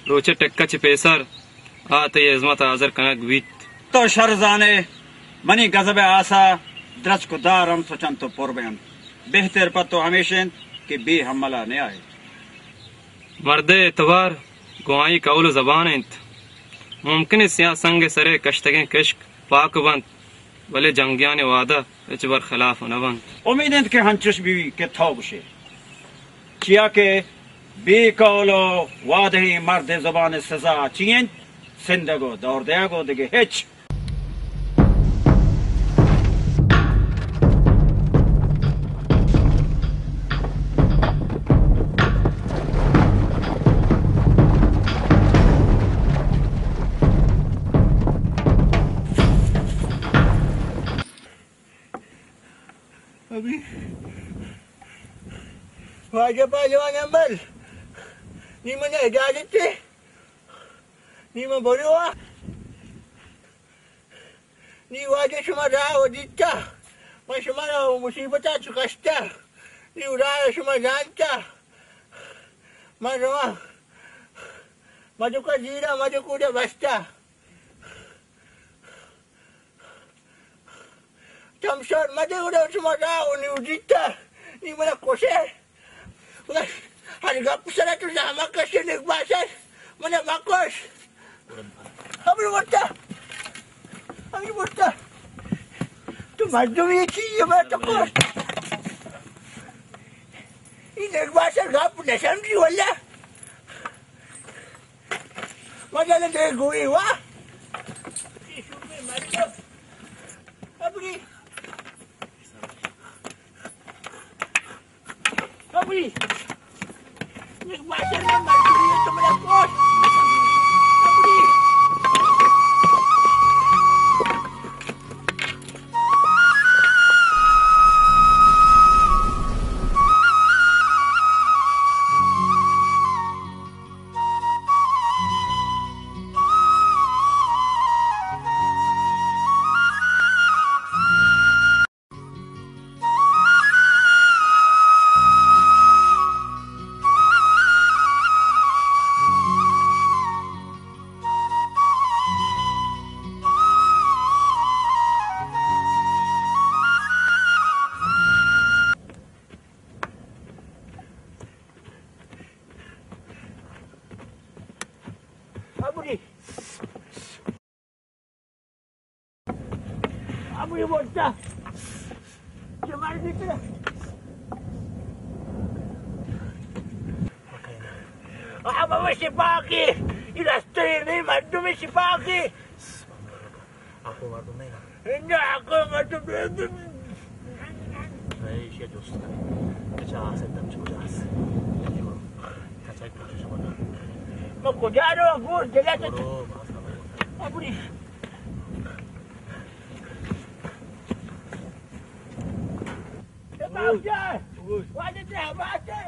روچ ءِ ٹک ءَ چہ پیسر آ تئی ہزمت ءَ حاضر کنگ بیت۔ تو شر زان ئے، منی گزب ءِ آس ءَ درچک ءُ دار ہم سچنت ءُ پر بنت۔ بہتر پہ تو ہمیش انت کہ بے ہمل ءَ نیائے۔ مرد ءِ اعتبار گوں آئی قول ءُ زبان انت۔ ممکن انت سیاہ سنگ ءِ سر ءَ کشتگیں کشک پاک بنت، بلے جنگیانی وعدہ ہچبر خلاف نہ بنت۔ امید انت کہ ہنچش بہ بیت کہ تو گوش ئے، چیا کہ بے قول ءُ وعدہی مرد ءِ زبان ءِ سزا چی انت؟ سندگ ءُ دور دیگ ءُ دگہ ہچ۔ ابی، واجہ پہلوان امبل، نی من اجازت دے، نی من برو آ۔ نی واجہ شما راہ و دیتا، من شما را مصیبت ءَ چہ کشتا، نی راہ شما زانتا، من رواں، مدوکا زیرا، مدوکوڑا بستا۔ چمشار مدے گڑا شما راہ و نیو دیتا، نی منا کشے۔ ہر گپ سرا تو زحمت کشے، نگباسر منا مکش۔ ہمیں برتا، ہمیں برتا۔ تو مردمی چیز میں تو کش۔ یہ نگباسر گپ نشم جی واللہ۔ مزن ءَ دے گوئی وا۔ ابڑی۔ ابڑی۔ یک باشر میں مردمی تو میرا کوش۔ ابڑی۔ ابڑی۔ ابڑی بوتا۔ چہ مردی ترا۔ آ بابا شپاکی۔ ای رستری نہیں، مردمی شپاکی۔ آخو مردم نہیں نا۔ انجا آخو مردم نہیں۔ اے ایشی دوست کرے۔ اچھا، آسے دم چکو جاس۔ اچھا، کچھ شما۔ ما کجا رو گور جگہ تو۔ برو، ما سامنے۔ ابڑی۔ اے باوجا۔ واجہ تے ہماتے۔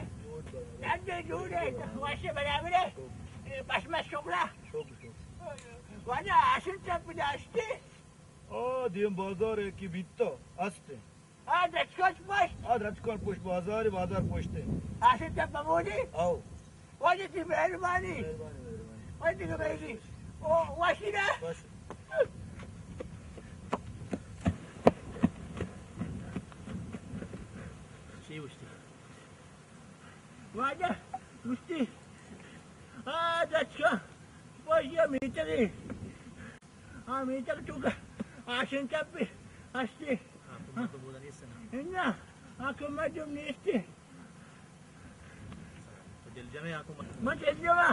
نندے جوڑے، واشے برابرے۔ بس ما شکرا۔ واجہ آسن چپ داشتی۔ آ، دیم بازار یکی بیتا، است۔ آ، درچکاں پشت۔ آ، درچکاں پشت بازار، بازار پشت۔ آسن چپ بمودی۔ آؤ۔ واجہ تی مہربانی۔ مہربانی، مہربانی۔ واجہ تی مہربانی۔ او، واشی نا۔ بس۔ چی گوشتی؟ واجہ گوشتی، آ، درچکاں پشت یہ میتگی۔ آ میتگ توکا آسن چپی ہستی۔ آ، کمک تو بودا نیست نا۔ انا، آ کمک تو نیستی۔ تو دل جمع آ کمک۔ من دل جمع۔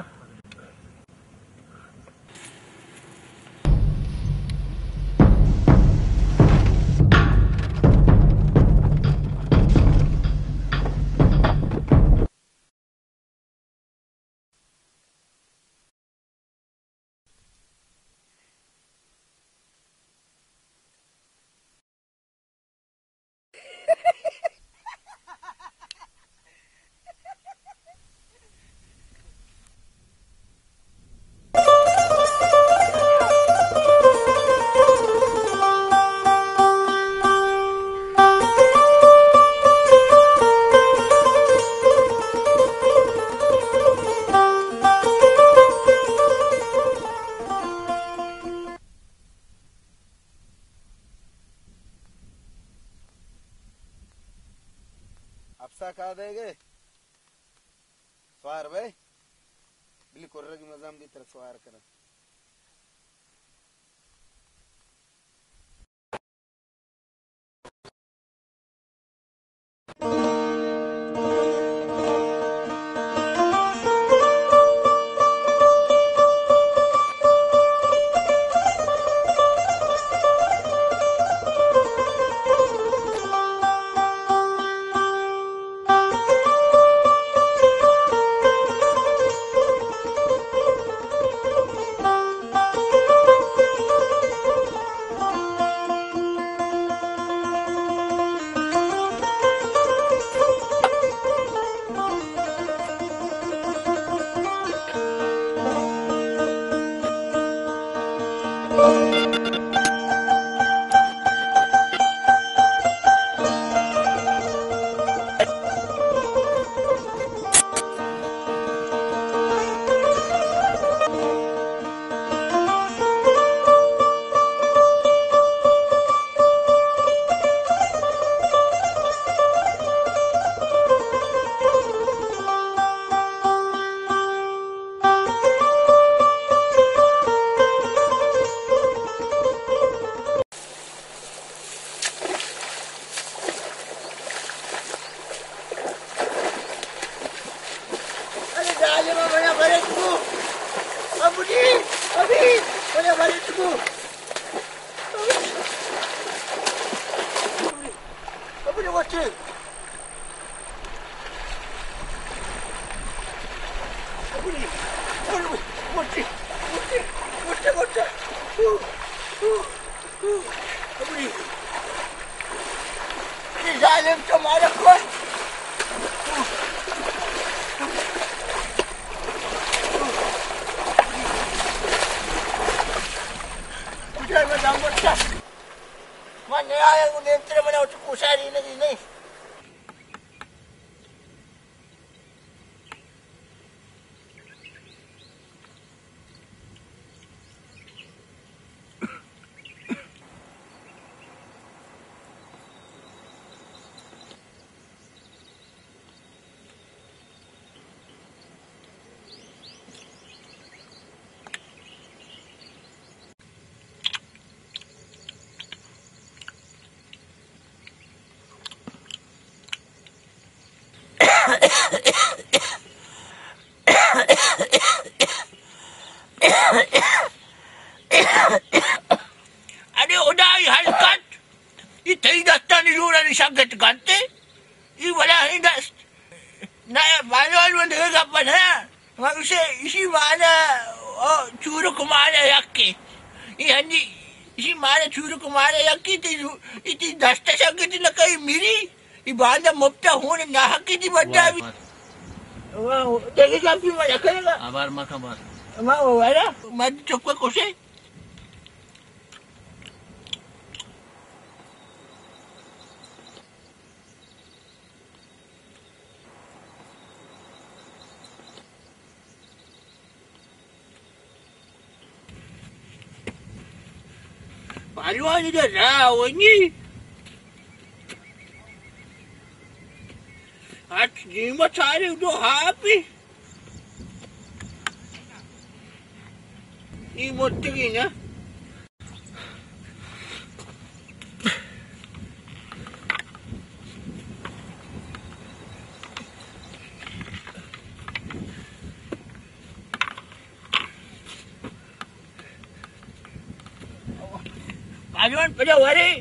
تا کا دے گئے؟ سوار بھائی، بلی کرگی مزام دی تر سوار کرا۔ ارے ظالم، بڑا بڑے تو۔ ابو جی، ابھی، بڑا بڑے تو۔ ابو جی، بچے۔ ظالم تو مارا کون؟ کجا میں دم بچا؟ من نہیں آیا، وہ دیکھتے رہے، میں نے اس کو ساری نہیں، نہیں۔ ارے ہدائی ہلکت، ای تئی دستانی جوڑانی شگت گنتے، ای ولا ہی دست۔ نہ، پہلوان من دگہ گپ نہ۔ من اسے اسی مانا، او، چورک مانا یکی۔ ای ہنی، اسی مانا چورک مانا یکی، تی، تی دست شگت نہ کئی میری۔ ای باندا مپتا ہون ناحقی دی بدا بی۔ واہ، واہ۔ واہ، دیکھے گا بھی مزہ کرے گا۔ آبار مکن بار۔ ما وہ ہے نا، مرد چکا کسے۔ پہلوان ادھر رہا ونی۔ اچ دیما چارے دو ہاپی۔ ای مرتگی نا۔ پہلوان پدا ورے۔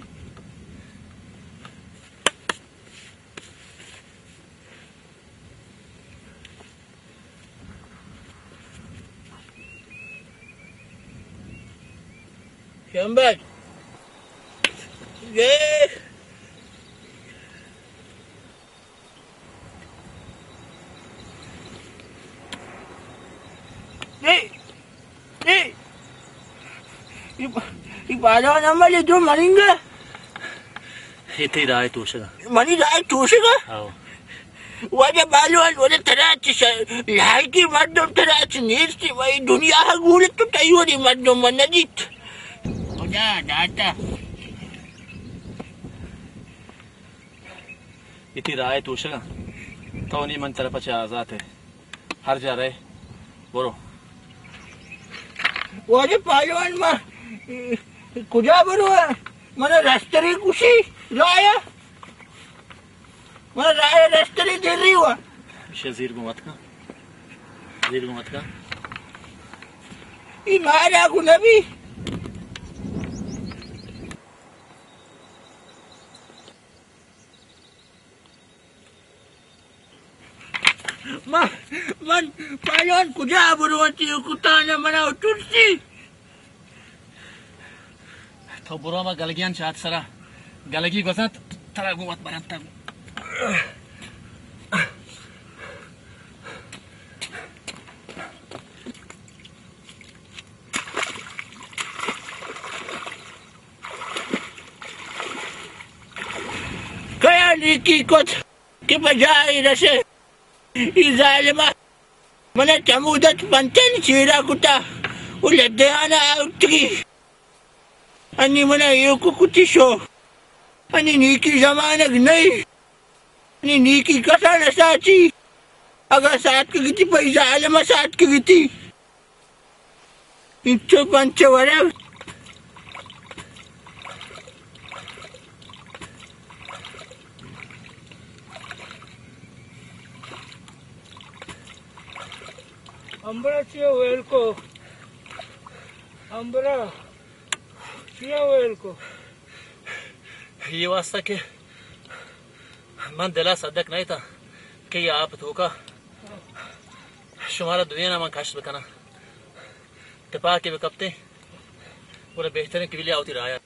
شمبل۔ یہ۔ یہ۔ یہ۔ یہ با-، یہ بالا نمبر یہ جو مرنگا۔ اے تئی راہ ءِ توشگ ءَ۔ منی راہ ءِ توشگ ءَ؟ ہو۔ واجہ بالوان، واجہ ترا چہ ش-، لائکی مردم ترا چہ نیستی، وئی دنیا ءَ گوڑ تو تئی وڑی مردم من نہ دیت۔ خدا داتا۔ اے تئی راہ ءِ توشگ ءَ۔ تو نی من طرف چہ آزات ئے۔ ہر جا رہے، برو۔ واجہ پہلوان، ما کجا برو؟ من رستری کشی رایا۔ من رایا رستری دری ہوا۔ شے زیر گو مت کا۔ زیر گو مت کا۔ ای مارا گو نبی۔ من، من پہلوان کجا برو؟ وتی کتانا منا ترسی۔ تو برو، ما گلگیان چات سرا۔ گلگی گوزنت، ترا گوں وت برنت۔ کیا نیکی کت کہ پہ جاہے رسے؟ ای ظالما منا چمودت پنچن چیرا کتا و لدیانا آورتگی۔ انی منا ایوک کتی شو۔ انی نیکی زمانگ نئی۔ انی نیکی کسا نساتی۔ اگا ساتکگیتی، پہ ای ظالما ساتکگیتی۔ انچو پنچ ورگ۔ امبرا چیا ویل کو؟ امبرا چیا ویل کو؟ یہ واسطہ کہ من دلا صدق نہیں تھا کہ یہ آپ دھوکا شمارا دوینا من کشت بکناں۔ تپاکے بکپتیں، گڑا بہتریں کہ بلے آ وتی راہا۔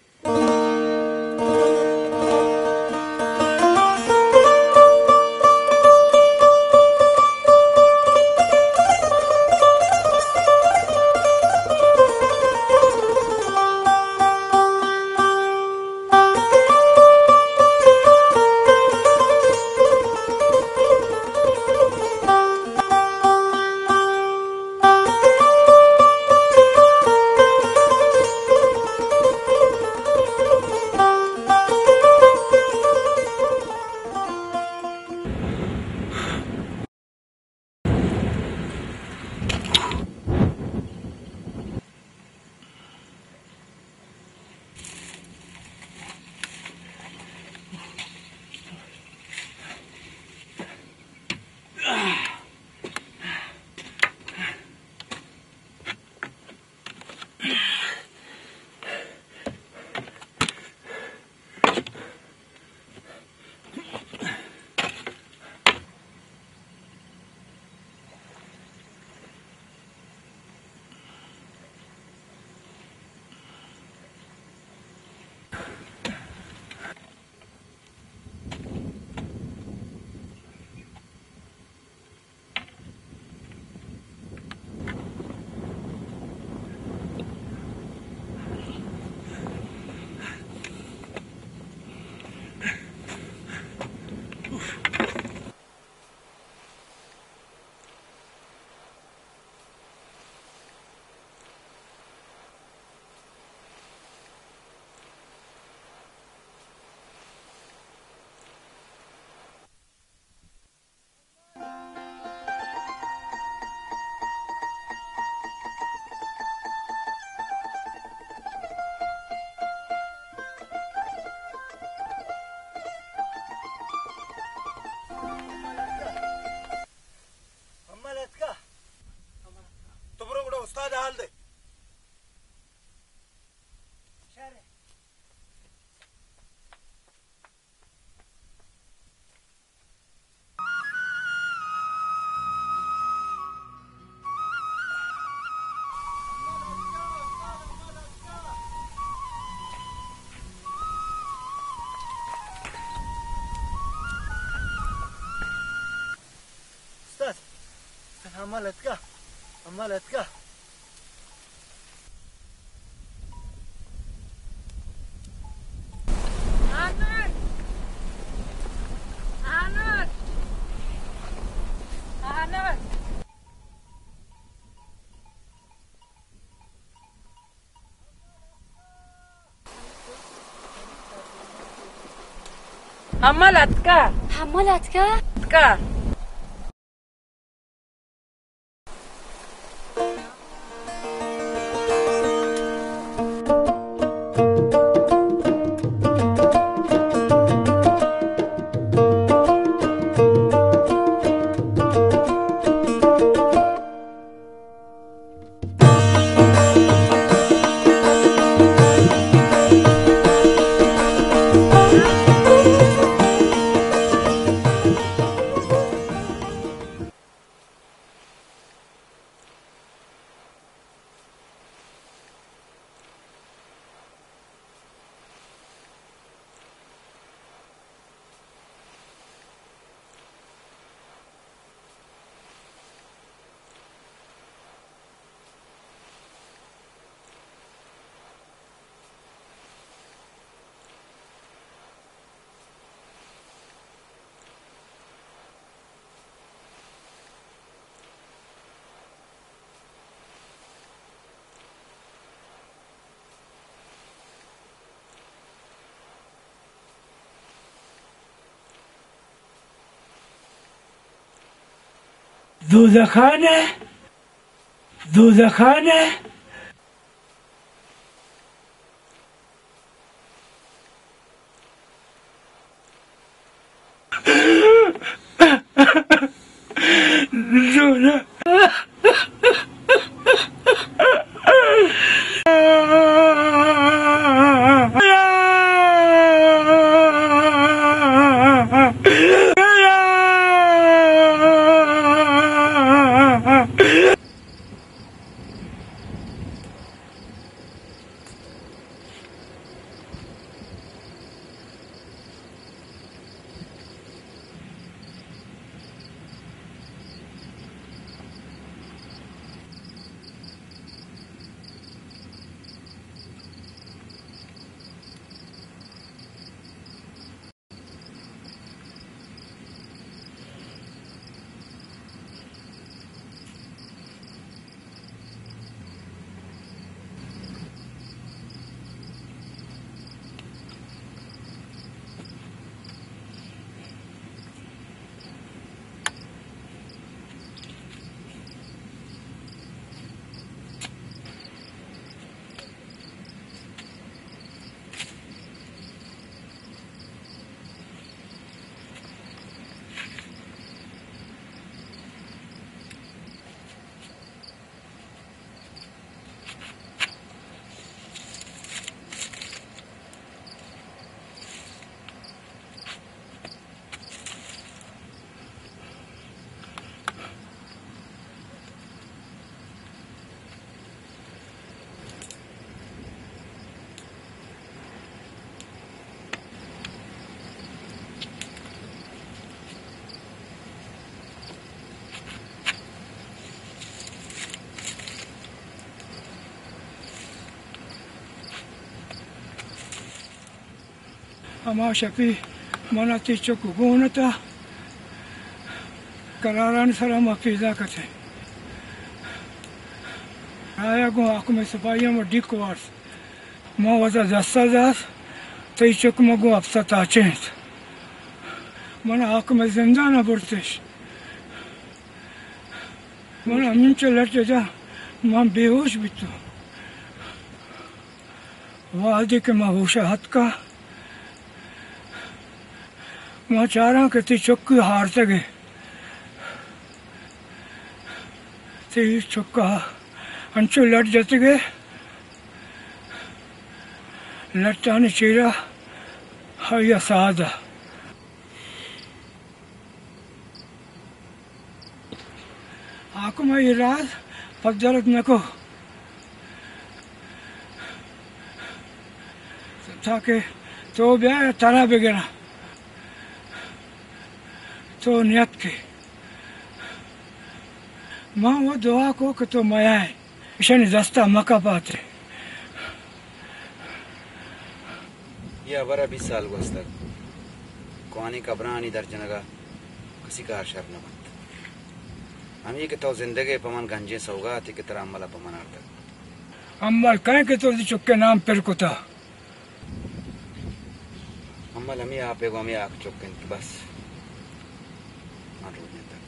امل اتکا؟ تو برو گڑا استاد حال دے۔ استاد، استاد، امل اتکا؟ امل اتکا؟ آنند! آنند! آنند! امل اتکا؟ امل اتکا؟ اتکا۔ دوزخانه، دوزخانه. ہما شپی من ءَ تئی چک گون ات ءَ، کرارانی سرا ما پیداک اتیں. آیا گوں حاکم سپاہی ما ڈیک وارت. ما وتا دست ءَ دات، تئی چک ما گوں ہپت ءَ تاچینت. من حاکم زندان ءَ برتش. من ہمینچو لٹ جتا، من بے ہوش بیتوں. وہدے کہ من ہوش ءَ اتکاں، من چاراں کہ تئی چک ہارتگ ئے. تئی چک ءَ انچو لٹ جتگ ئے، لٹانی چیرا آئی ءَ ساد ءَ. حاکم ءَ اے راز پدرد نہ کو، تاکہ تو بیا ترا بگراں. تو نیتکے. من و دعا کو کہ تو میائے. ایشانی دستا مکپاتے. اے ہبرا بیست سال گوستگ. کوہنیں قبرانی در جنگا کسی کار شر نہ بنت. ہمے کہ تو زندگ ئے پہ من گنجیں سوگاتے کہ ترا امل ءَ پہ من آرتگ. امل کئے کہ تو وتی چکے نام پر کتا؟ امل ہمے آپ ءَ گوں ہمے آک چک انت، بس. من روت نندگ.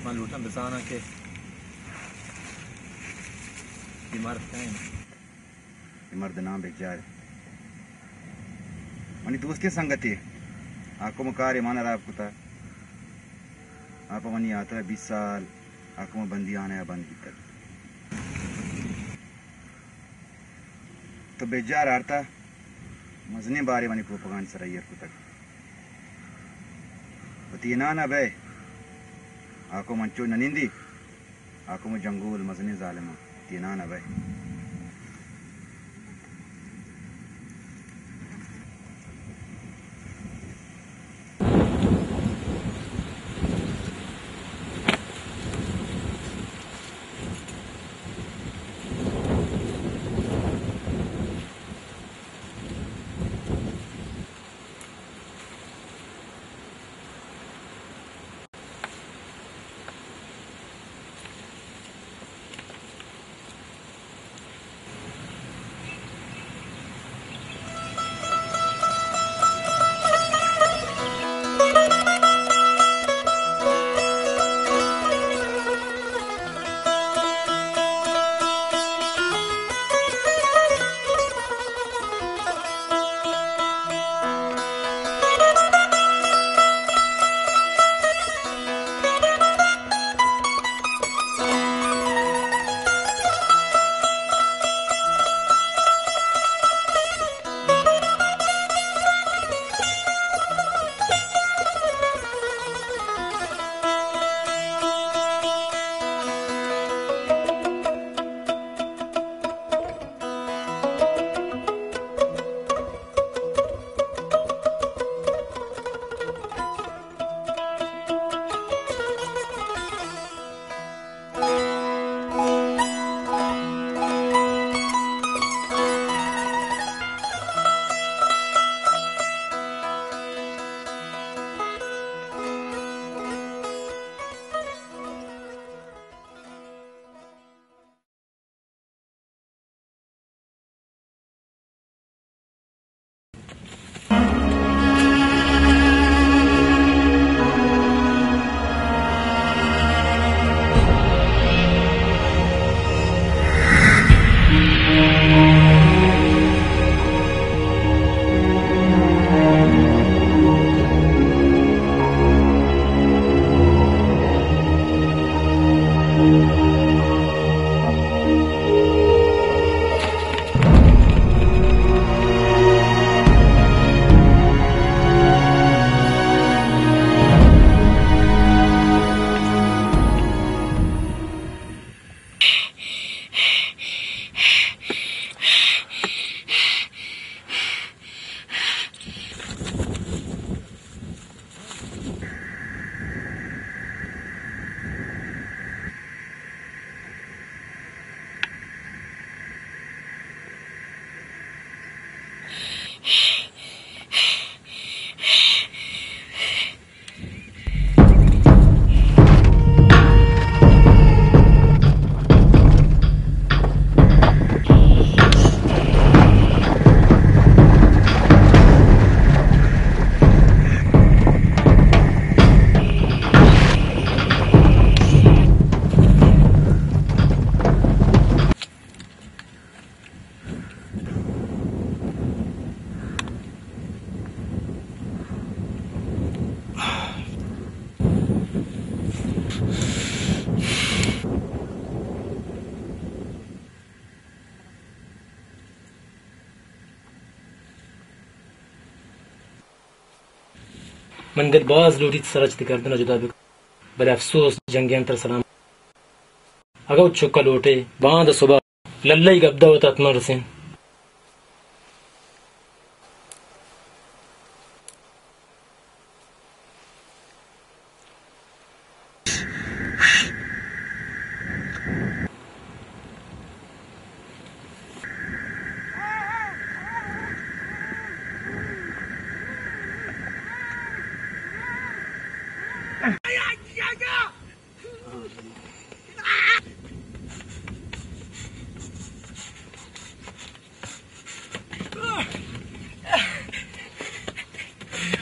من لوٹاں بزاناں کہ اے مرد کئے انت. اے مرد نام بگجار. منی دوستیں سنگتے، حاکم کار مان ہراب کتا. آ پہ منی ہاترا بیست سال حاکم بندیانہ ءَ بند بیتگ. تو بجار آرتا، مزنیں بارے منی کوپگانی سرا ایر کتگ۔ وتی انانا بئے، آکو منچو ننندی، آکو مو جنگول مزنیں ظالماں، وتی انانا بئے۔ من دل باز لوٹیت سرا چہ تئی گردن ءَ جدا بکن، بلے افسوس جنگیان ترا سلام۔ اگاں چک ءَ لوٹے، باندا صبح للہ ءِ گبدہ وت اتمن رسین۔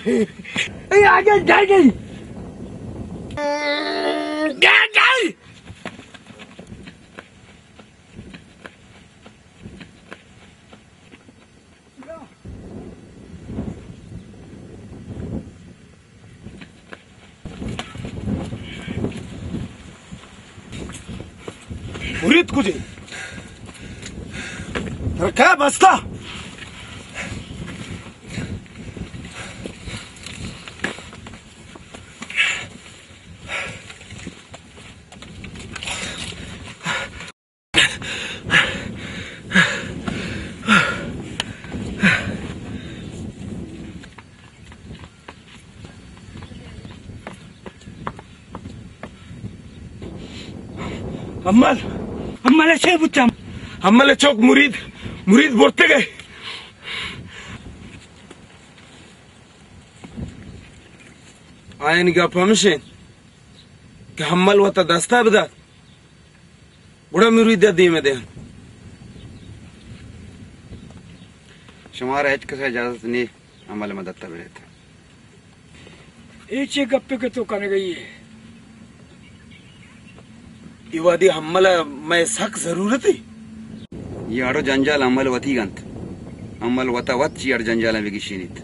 اے آجا جلدی۔ جلدی۔ مرید کجے؟ ترکا بستا۔ امل۔ امل چے بوتم؟ امل چوک مرید، مرید برتگے۔ آیانی گپ ہمش انت کہ امل وتا دستا بدات، گڑا مرید ء دیم ء دے۔ شمارا ہچ کس ء اجازت نی امل ء مدت ء بریت۔ اے چے گپے کہ تو کنگ ء ئے؟ اے وہدی امل ء مئے سک ضرورت ء۔ اے اڑ و جنجال امل وتی گنت۔ امل وتا وت چی اڑ جنجالاں بگیشینیت۔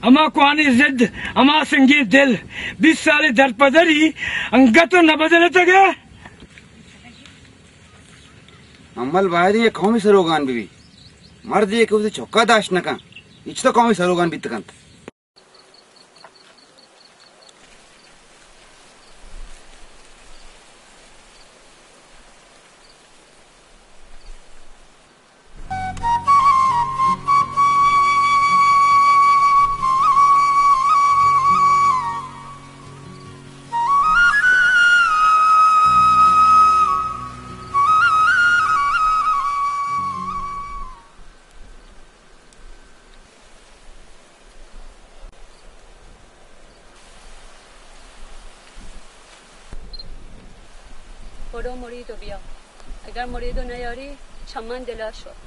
ہما کوہنیں زد، ہما سنگیں دل، بیست سال درپدری انگت و نہ بدلتگ ء۔ امل باید یک قومی سروگان بہ بی۔ مردے کہ وتی چکا داشت نہ کن، ہچ تو قومی سروگان بیت کنت۔ برو مرید و بیا۔ اگر مرید و نیاری، چمن دلا شد۔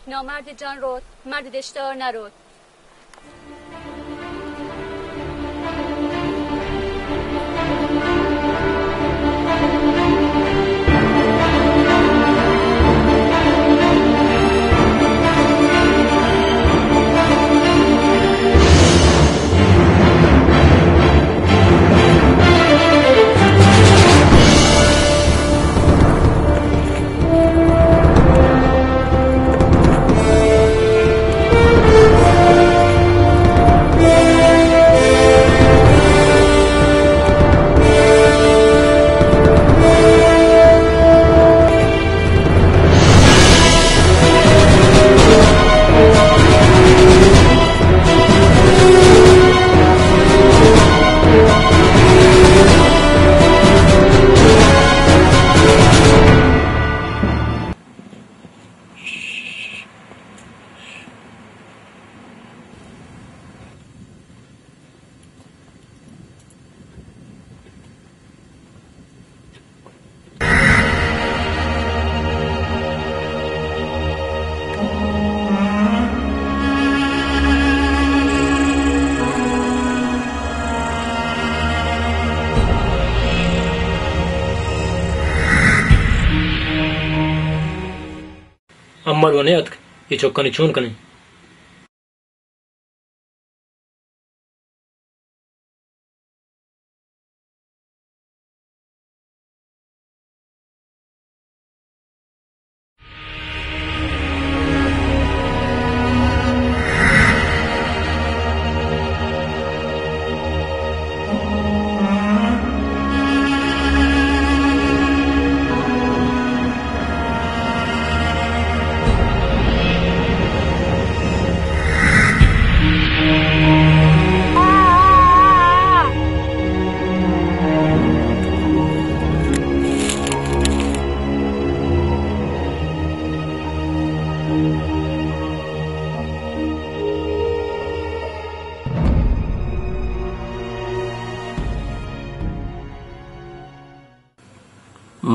نامرد جان روت، مرد دشتار نروت۔ امل و نیاتک، اے چکانی چون کنیں؟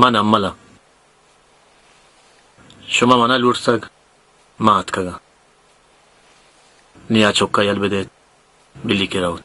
من امل آں۔ شما منا لوٹتگ، من اتکگاں۔ نی آ چکا یل بدئیت، بلی کہ روت۔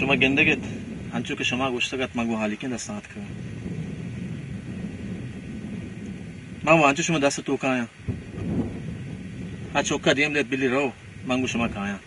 شما گندگ ات، انچو کہ شما گوشتگ ات، من گوں ہالیکیں دستاں اتکگ آں۔ من وانچو شما دست توکایاں۔ آ چوکا دیم لیت، بلی رو، من گوں شما کایاں۔